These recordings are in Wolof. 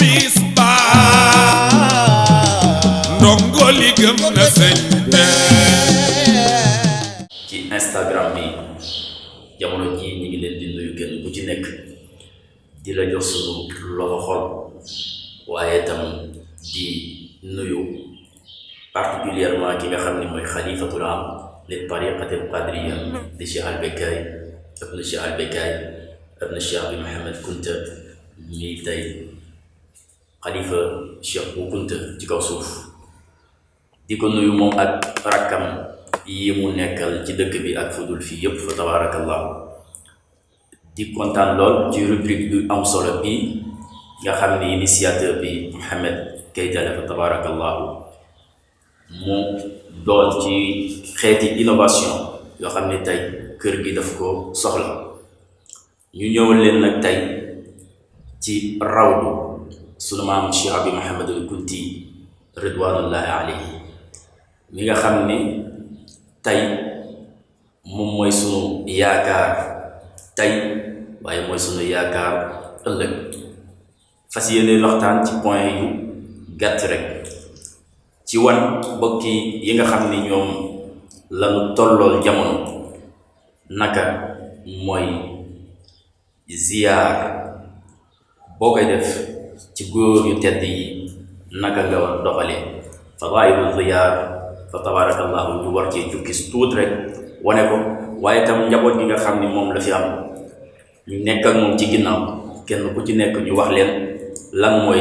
bis ba ndongoli gëm na sëñ be ci Instagram bi jamono ji ñu ngi leen di nuyu kenn ku ci nekk di la jox sunu loxo xol waaye tam di nuyu particulièrement ki nga xam ne mooy xalifatul am li tariqati al qadriya di Cheikh al Bekkay ibn Cheikh al Bekkay ibn Cheikh bi Mohamed Kunta mi tey xalifa Cheikh bu Kunta ci kaw suuf di ko nuyu moom ak rakkam yi mu nekkal ci dëkk bi ak fudul fii yëpp fa tabarakallah di kontaan lool ci rubrique bi am solo bi nga xam ne initiateur bi Mohamed Keita la fa tabarakallahu mu doon ci xeeti innovation yoo xam ne tey kër gi daf ko soxla ñu ñëwal leen nag tey ci rawdu sunu maam Cheikh Abi Mohamadul Kunti ridwanullahi alayhi mi nga xam ne tey moom mooy sunu yaakaar tey waaye mooy sunu yaakaar ëllëg fas yéene waxtaan ci point yu gàtt rek ci wan mbokki yi nga xam ni ñoom lañu tollool jamono naka mooy ziyaar boo koy def ci góor yu tedd yi naka nga war doxalee fadaa'ilu ziyaar fa tabarakallahu ñu war cee jukkis tuut rek wane ko waaye tam njaboot gi nga xam ni moom la fi am ñu nekk ak moom ci ginnaaw kenn ku ci nekk ñu wax leen lan mooy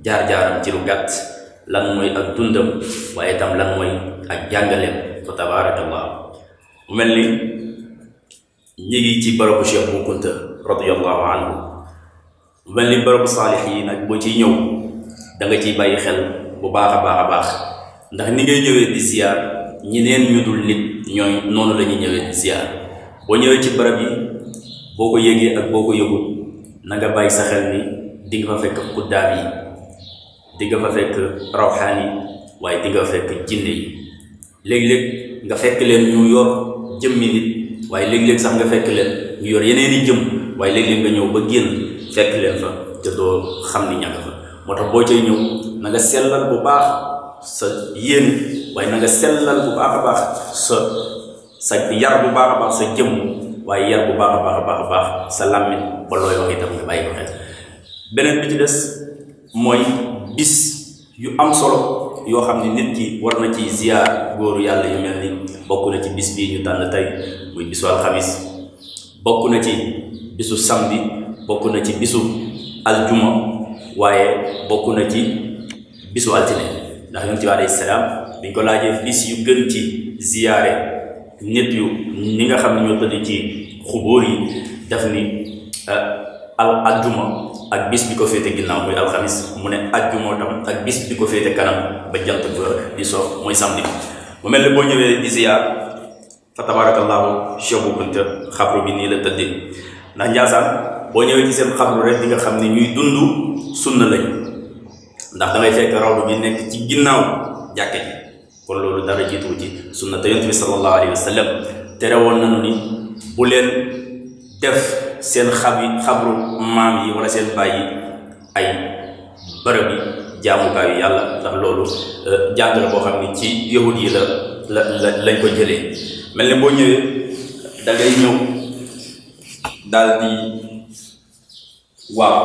jaar-jaaram ci lu gàtt lan mooy ak dundam waaye tam lan mooy ak jàngaleem fa tabarakallah mu mel ni ñi ngi ci barabu Cheikh bu Kunta radiyallahu anhu mu mel ni barabu saalix yi nag boo ciy ñëw da nga ciy bàyyi xel bu baax a baax a baax ndax ni ngay ñëwee di ziyaar ñeneen ñu dul nit ñooy noonu la ñuy ñëwee di ziyaar boo ñëwee ci barab yi boo ko yëgee ak boo ko yëgul na nga bàyyi sa xel ni di nga fa fekk xuddaam yi di nga fa fekk rawxaan yi waaye di nga fa fekk jinne yi léeg-léeg nga fekk leen ñu yor jëmmi nit waaye léeg-léeg sax nga fekk leen ñu yor yeneen i jëm waaye léeg-léeg nga ñëw ba génn fekk leen fa te doo xam ni ña nga fa moo tax boo cay ñëw na nga sellal bu baax sa yéene waaye na nga sellal bu baax a baax sa yar bu baax a baax sa jëmm waaye yar bu baax a baax a baax a baax sa làmmiñ ba looy wax itam nga bàyyi ko xel beneen bi ci des mooy bis yu am solo yoo xam ne nit ki war na ci ziyaar góoru yàlla yu mel ni bokk na ci bis bii ñu tànn tey muy bisu alxamis bokk na ci bisu samedi bokk na ci bisu aljuma waaye bokk na ci bisu altine ndax yonent bi alayhi salaam biñ ko laajee bis yu gën ci ziyaare nit yu ñi nga xam ne ñoo tëdd ci xubóor yi daf ni aljuma ak bis bi ko féete ginnaaw muy alxamis mu ne ajjuma tam ak bis bi ko féete kanam ba jant ba di so mooy samedi mu mel ne boo ñëwee di ziyaar fa tabarakallahu Cheikh bu Kunta xabru bi nii la tëddee ndax Njaasaan boo ñëwee ci seen xabru rek di nga xam ne ñuy dund sunna lañ ndax dangay fekk rawdu bi nekk ci ginnaaw jàkke ji kon loolu dara jiitu ci sunna te Yonent bi sallallahu alayhi wa sallam tere woon nañu ni bu leen def seen xabru maam yi wala seen baay yi ay bërëb yi jaamukaayu yàlla ndax loolu jàng la boo xam ne ci yahud yi lañ ko jëlee mel ne boo ñëwee da ngay ñëw daal di waaw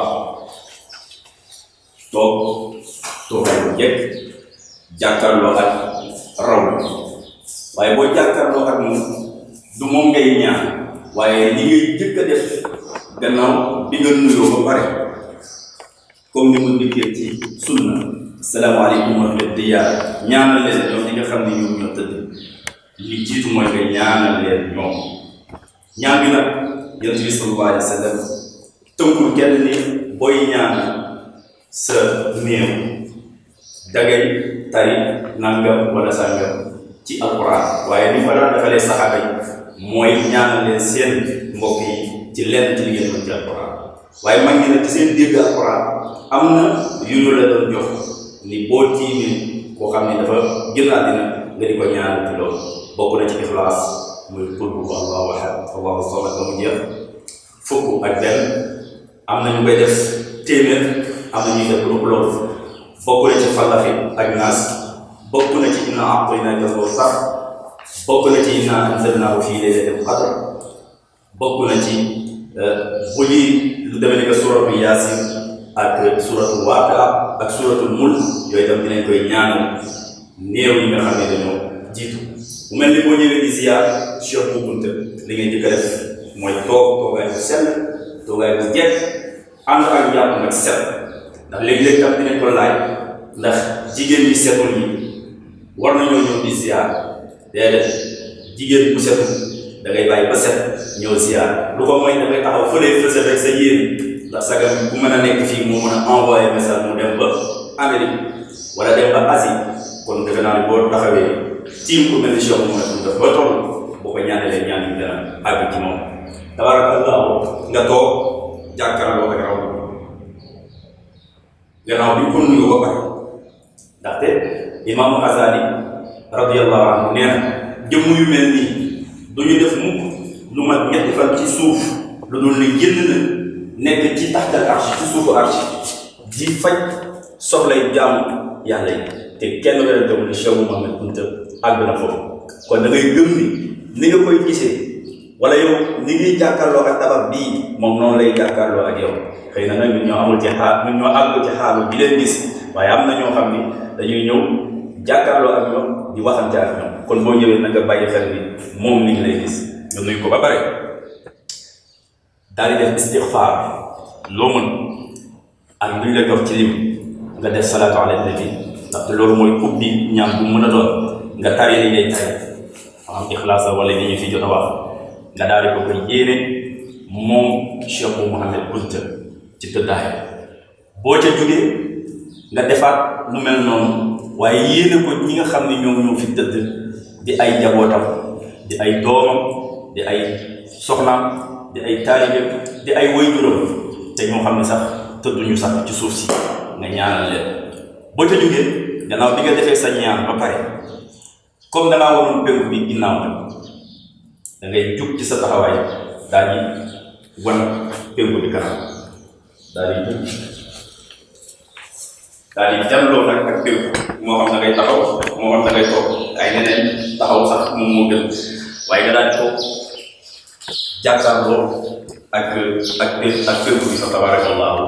toogaay bu njëkk jàkkaarloo ak raw waaye boo jàkkaarloo ak moom du moom ngay ñaan waaye li ngay jëkk a def gannaaw bi nga nuyoo ba pare comme ni mu dikkee ci sunna salaamaaleykum wa rahmatulah ñaanal leen ñoom ñi nga xam ne ñoom ñoo tëdd li jiitu mooy nga ñaanal leen ñoom ñaan bi nag Yonent bi sallallahu alayhi wa sallam tënkul kenn ni booy ñaan sa néew dangay tari nangam wala sàngam ci alquran waaye ni ma daan defalee saxaaba yi mooy ñaanal leen seen mbokk yi ci lenn ci li ngeen mën ci alquran waaye mag ñi nag ci seen dégg alquran am na yu ñu la doon jox ni boo tiimee koo xam ne dafa génn àddina nga di ko ñaanal ci loolu bokk na ci ixlaas muy qul huwa allahu ahad allahu samad ba mu jeex fukk ak benn am na ñu koy def téeméer am na ñuy def lu loolu bokk na ci Falaq ak Naas bokk na ci innaa a'taynaakal kawsar bokk na ci innaa anzalnaahu fii laylatil qadr bokk na ci bu lii lu demee ni que suratu Yaasin ak suratul Waaqia ak suratul Mulk yooyu tam dinañ koy ñaanal néew yi nga xam ne dañoo jiitu bu mel ni boo ñëwee di ziar Cheikh Bou Kounta li ngay njëkk a def mooy toogaay bu sell toogaay bu jekk ànd ak jàpp nag set ndax léegi-léegi tam dinañ ko laaj ndax jigéen ñi setul yi war nañoo ñëw di ziar déedéet jigéen bu setul da ngay bàyyi ba set ñëw ziar lu ko mooy dafay taxaw fële fësal rek sa yéene ndax sagam bu mën a nekk fii moo mën a envoyé message mu dem ba Amérique wala dem ba Asie kon defe naa ne boo taxawee tiim ko mel ni Cheikh Oumar daf ba toll boo ko ñaanalee ñaan yi dana àgg ci moom tabarakallahu nga toog jàkkaarloo ak raw gannaaw bi ko nuyoo ba pare ndaxte imaamu Xasaali radiyallahu anhu nee na jëmm yu mel nii du ñu def mukk lu mat ñetti fan ci suuf lu dul ne génn na nekk ci taxtal arsh ci suufu arsh di faj soxlay jaamu yàlla yi te kenn werante wu ne Cheikh Mouhamed Kounta àgg na foofu kon da ngay gëm ni nga koy gisee wala yow ni ngi jàkkaarloo ak tabax bii moom noonu lay jàkkaarloo ak yow xëy na nag ñun ñoo amul ci xaal ñun ñoo àgg ci xaalu bi leen gis waaye am na ñoo xam ni dañuy ñëw jàkkaarloo ak ñoom di waxante ak ñoom kon boo ñëwee na nga bàyyi xel ni moom ni ngi lay gis ñu nuyu ko ba pare daal di def istixfaar loo mën ak luñ la jox ci lim nga def salaatu ala nabi ndaxte loolu mooy ubbi ñaan bu mën a doon nga tari li ngay tari am ixlaasa wala li ñu fi jot a wax nga daal di ko koy yéene moom Cheikh Mouhamed Kounta ci tëddaay boo ca jógee nga defaat lu mel noonu waaye yéene ko ñi nga xam ne ñoom ñoo fi tëdd di ay jabootam di ay doomam di ay soxnaam di ay taalibeem di ay waajuram te ñoo xam ne sax tëdduñu sax ci suuf si nga ñaanal leen boo ca jógee gannaaw bi nga defee sa ñaan ba pare comme da ngaa waroon penku bi ginnaaw nag da ngay jug ci sa taxawaay daal di wan penku bi kanam daal di jug daal di jàlloo nag ak penku moo xam da ngay taxaw moo xam da ngay toog ay neneen taxaw sax moom moo gën waaye nga daal di toog jàkkaarloo ak penku bi fa tabarakallahu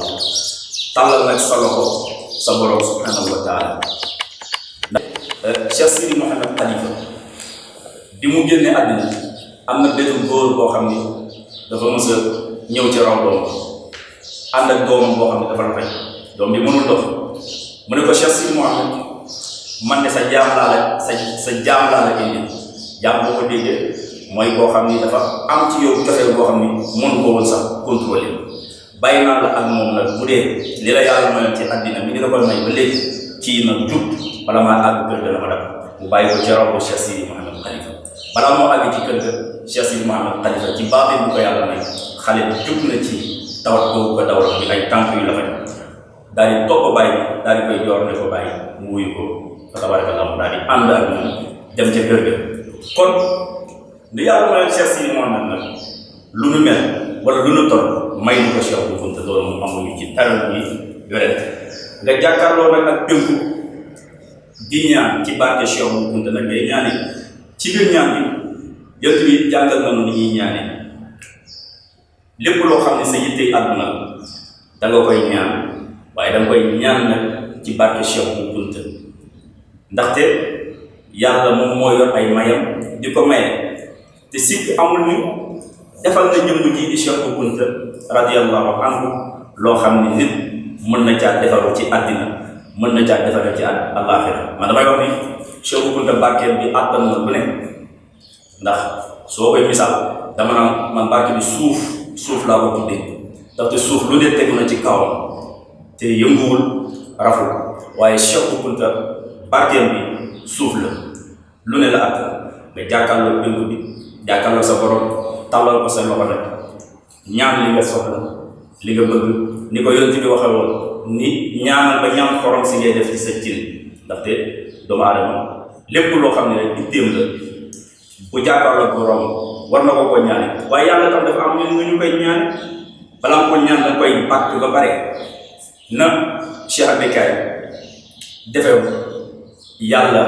tàllal nag sa loxo sa borom subhanahu wa taala Cheikh Sidi Mouhamed Khalifa bi mu génne àddina am na benn góor boo xam ni dafa mës a ñëw ci raw doom ànd ak doomam boo xam ne dafa rafet doom bi mënul dox mu ne ko Cheikh Sidi Mouhamed man de sa jaam laa la indi jaam boo ko déggee mooy koo xam ni dafa am ci yow cofeel boo xam ni mënu ko woon sax contrôler bàyyi naa la ak moom nag bu dee li la yàlla mayoon ci àddina mi dina koy may ba léegi ci nag jub bala maa àgg kër ga dama dab mu bàyyi ko ci raw ko Cheikh Sidi Mouhamed Khalifa balaa moo àgg ci kër ga Cheikh Sidi Mouhamed Khalifa ci baatin bu ko yàlla may xale bi jub na ci tawat boobu ko dawal bi ay tànk yu la faj daal di topp bàyyi daal di koy joor ne ko bàyyi mu wuyu ko fa tabarakallah daal di ànd ak moom dem ca kër ga kon li yàlla mayoon Cheikh Sidi Mouhamed nag lu nu mel wala lu nu toll may nu ko Cheikh Bou Kounta loolu mu amuñu ci dara ñuy yorente nga jàkkaarloo nag ak pénku di ñaan ci barke Cheikh Bou Kounta nag ngay ñaane ci biir ñaan bi yëpp yi jàngal nañu ni ñuy ñaane lépp loo xam ne sa yittey àdduna da nga koy ñaan waaye da nga koy ñaan nag ci barke Cheikh Bou Kounta ndaxte yàlla moom moo yor ay mayam di ko maye te sikk amul ni defal na jëmm ji di Cheikh Bou Kounta radiyallahu anhu loo xam ne nit mën na caa defaru ci àddina mën na caa defaru ci àllaaxira man damay wax ni Cheikh Bou Kounta barkeel bi àttan na lu ne ndax soo koy misaal dama naan man barke bi suuf laa ko tuddee ndaxte suuf lu ne tegu na ci kawam te yënguwul raful waaye Cheikh Bou Kounta barkeel bi suuf la lu ne la àttan nga jàkkaarloo pénku bi jàkkaarloo sa borom tàllal ko sa loxo nag ñaan li nga soxla li nga bëgg ni ko yonent bi waxee woon ni ñaanal ba ñaan xorom si ngay def ci sa cin ndaxte doomu aadama lépp loo xam ne rek itteem la bu jàkkaarloo borom war na ko ñaane waaye yàlla tam dafa am ñu koy ñaane balaa nga ko ñaan da koy bàkk ba pare na Cheikh Abikaay defew yàlla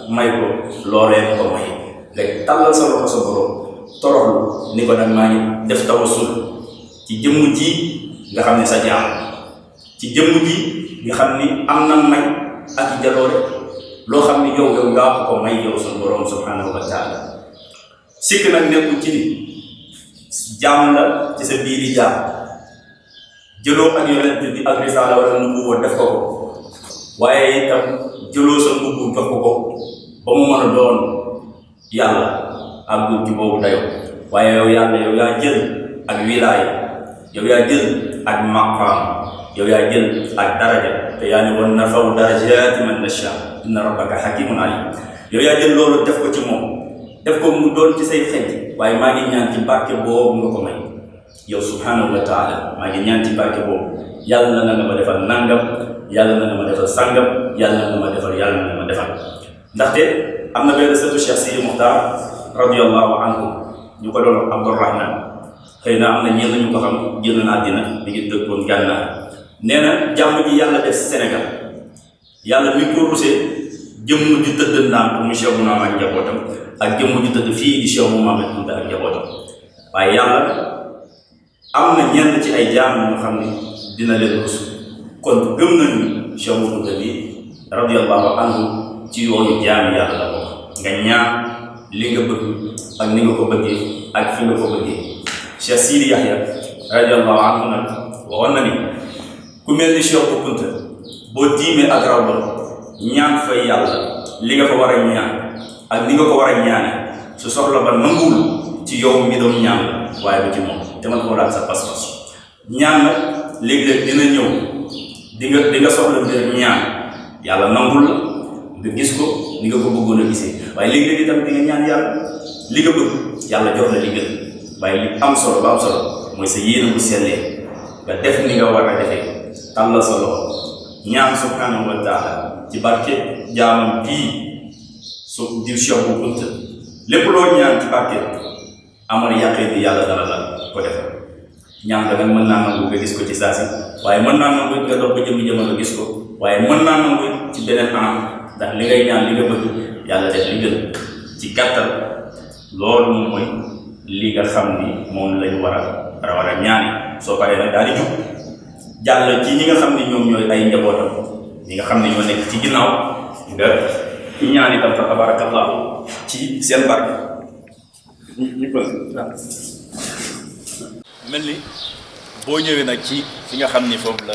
may ko loolee ko may nga tàllal sa loxo sa borom toroxlu ni ko nag maa ngi def tawassul ci jëmm ji nga xam ne sa jaam ci jëmm ji nga xam ni am na may ak i jaloore loo xam ni yow ngaa ko may yow suñu borom subhanahu wa taala sikk nag nekkul ci ni jaam la ci sa biiri jaam jëloo ak yonent bi ak risaala wala nubuwwa def ko ko waaye itam jëloo sa mbubb jox ko ba mu mën a doon yàlla àggul ci boobu dayo waaye yow yàlla yow yaa jël ak wilaaya yow yaa jël ak maqaam yow yaa jël ak daraja te yaa ne woon narfa'u darajaati man nashaa inna rabbaka hakiimun aliim yow yaa jël loolu def ko ci moom def ko mu doon ci say xeej waaye maa ngi ñaan ci barke boobu nga ko may yow subhanahu wa taala maa ngi ñaan ci barke boobu yàlla na nga ma defal nangam yàlla na nga ma defal sangam yàlla na nga ma defal yàlla na nga ma defal ndaxte am na benn sëtu Cheikh Sidi Muxtaar radiyallahu anhu ñu ko doon Abdourahman xëy na am na ñenn ñu ko xam génn na àddina mi ngi dëkkoon Gànnaar nee na jàmm ji yàlla def Sénégal yàlla mi ko rusee jëmm ju tëdd naan ko mu Cheikh Mounama ak njabootam ak jëmm ju tëdd fii di Cheikh Mouhamed Kounta ak njabootam waaye yàlla am na ñenn ci ay jaam ñu xam ne dina leen rus kon gëm nañu Cheikh Kounta bi radiyallahu anhu ci yooyu jaam yàlla la bokk nga ñaan li nga bëgg ak ni nga ko bëggee ak fi nga ko bëggee Cheikh Sidi Yahya radiyallahu anhu nag waxoon na ni ku mel ni Cheikh Kounta boo diimee ak raw ñaan fa yàlla li nga fa war a ñaan ak ni nga ko war a ñaane su soxla ba nanguwul ci yow mi doon ñaan waaye bu ci moom te man ko laaj sa pas-pas ñaan nag léegi-léeg dina ñëw di nga soxla mbir ñaan yàlla nangul la nga gis ko ni nga ko bëggoon a gisee waaye léegi-léeg itam di nga ñaan yàlla li nga bëgg yàlla jox la li gën waaye li am solo ba am solo mooy sa yéene bu sellee nga def ni nga war a defee tàllal sa loxo ñaan subhanahu wa taala ci barke jaamam bii su di Cheikh Kounta lépp loo ñaan ci barke amal yàqee ni yàlla dana la ko defal ñaan nga nag mën naa nangu nga gis ko ci saa si waaye mën naa nangu nga dox ba jëmi jamono gis ko waaye mën naa nangu ci beneen anam ndax li ngay ñaan li nga bëgg yàlla def li gën ci gàttal loolu moom mooy li nga xam ni moom lañu war a ñaani soo paree nag daal di jub jàll ci ñi nga xam ni ñoom ñooy ay njabootam ñi nga xam ne ñoo nekk ci ginnaaw nga ñaan itam fa tabarakallahu ci seen barke mel ni boo ñëwee nag ci fi nga xam ni foofu la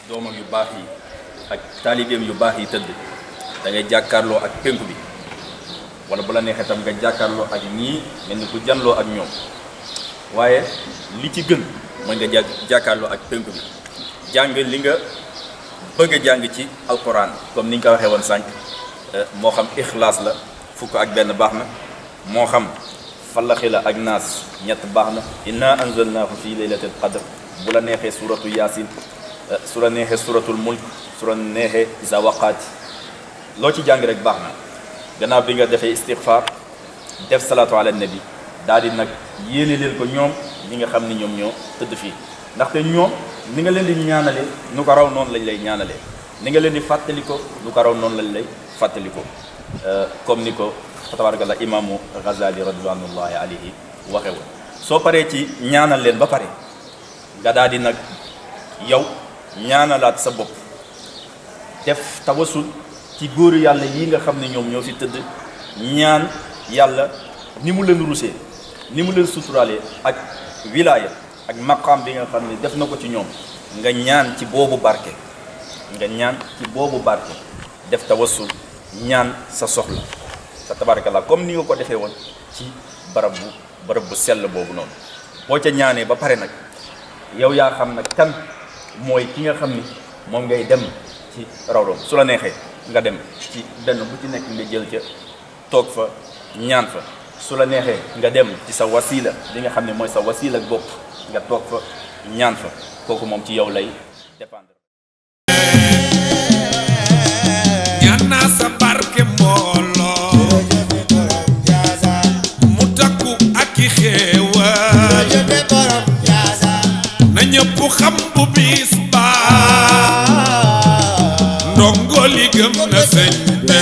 doomam yu baax yi ak taalibeem yu baax yi tëdd da ngay jàkkaarloo ak penku bi wala bu la neexee tam nga jàkkaarloo ak ñii mel ni ku janloo ak ñoom waaye li ci gën mooy nga jàkkaarloo ak penku bi jàng li nga bëgg a jàng ci alquran comme ni ñu ko waxee woon sànq moo xam ixlaas la fukk ak benn baax na moo xam fallaxi la ak naas ñett baax na inna anzalnaahu fi laylatil qadr bu la neexee suratu yaasin su la neexee suratul mulk su la neexee iza waqaati loo ci jàng rek baax na gannaaw bi nga defee istighfar def salaatu ala nabi daal di nag yéene leen ko ñoom ñi nga xam ni ñoom ñoo tëdd fii ndaxte ñoom ni nga leen di ñaanalee nu ko raw noonu lañ lay ñaanalee ni nga leen di fàttaliko nu ko raw noonu lañ lay fàttaliko comme ni ko tabarakallah imaamu Ghazali radwanullahi alayhi waxe woon soo paree ci ñaanal leen ba pare nga daal di nag yow ñaanalaat sa bopp def tawasul ci góoru yàlla yi nga xam ne ñoom ñoo fi tëdd ñaan yàlla ni mu leen rusee ni mu leen suturaalee ak wilaaya ak maqaam bi nga xam ne def na ko ci ñoom nga ñaan ci boobu barke def tawassul ñaan sa soxla sa tabarakallah comme ni nga ko defee woon ci barab bu sell boobu noonu boo ca ñaanee ba pare nag yow yaa xam nag kan mooy ki nga xam ni moom ngay dem ci rawdoom su la neexee nga dem ci benn bu ci nekk nga jël ca toog fa ñaan fa su la neexee nga dem ci sa wasila li nga xam ne mooy sa wasila bopp nga toog fa ñaan fa kooku moom ci yow lay dépendre. ñaan naa sa barke mbooloo mu takku ak i xéewal na ñëpp xam bu bis baa ndongo li gëm na sëñ be